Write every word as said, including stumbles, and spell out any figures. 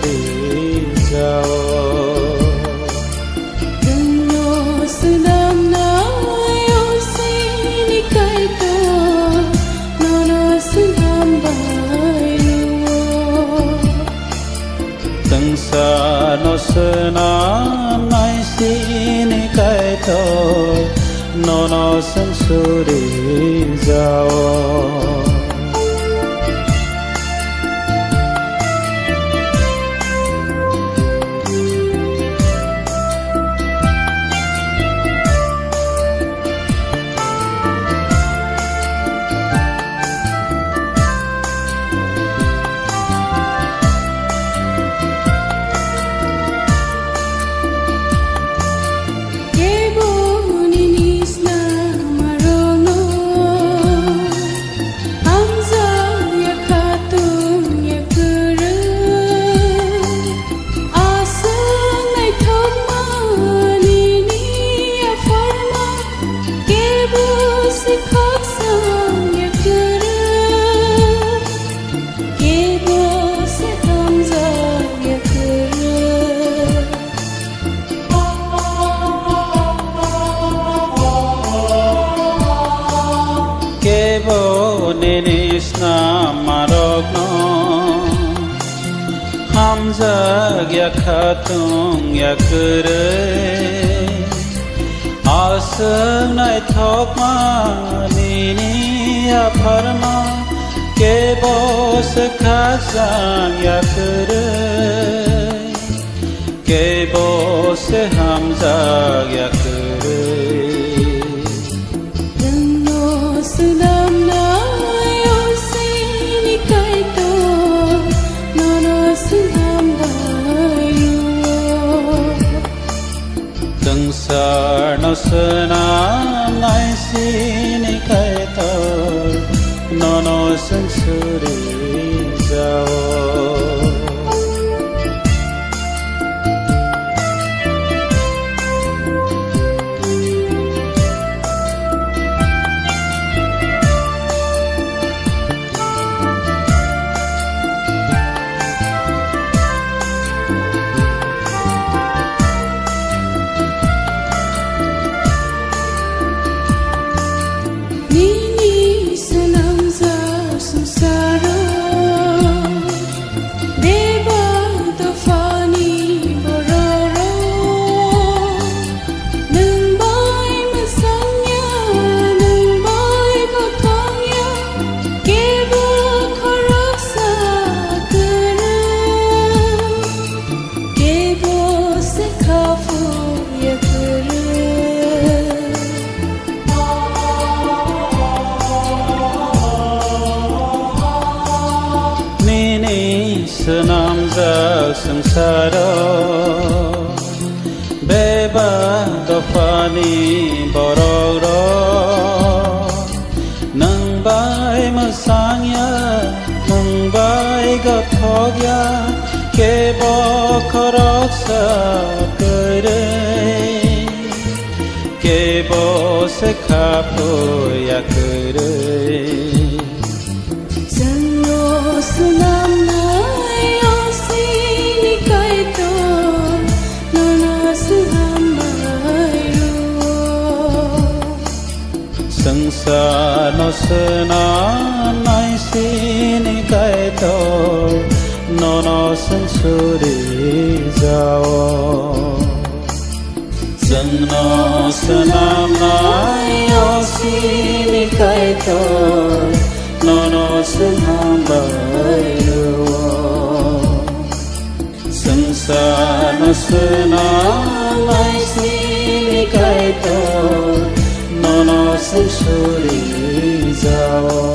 rijao. Chwngno swnamnai o sini Kaitor, nono swnam bai rwo. Chwngsano swnamnai sini Kaitor, nono chwng suri jao. Kebo nini snam arokno hamjak ya khatung ya kwrwi. Aswk naithokma nini yapharma, kebo se khakchang ya kwrwi, kebo se hamjak ya kwrwi. Kebo nini snam arokno hamjak ya khatung ya kwrwi. Aswk naithokma nini yapharma, kebo se khakchang ya kwrwi, kebo se hamjak ya kwrwi. Chwngno swnamnai o sini Kaitor, nono swnam bai rwo. Swngcharno swnamnai sini Kaitor, nono chwng suri jao. Nini swnamjak swngcharo bebak dophani bororok nwng bai mwsangya, nwng bai gothokya, kebo khoroksa kwrwi, kebo se khaphurya kwrwi. Nini swnamjak swngcharo bebak dophani borokrok nwng bai mwsangya, nwng bai gothokya, kebo khoroksa kwrwi, kebo se khaphurya kwrwi. Chwngno swnamnai o sini Kaitor, nono swnam bai rwo. Swngcharno swnamnai sini Kaitor, nono chwng suri jao. Chwngno swnamnai o sini Kaitor, nono swnam bai rwo. Swngcharno swnamnai sini Kaitor, nono chwng suri jao.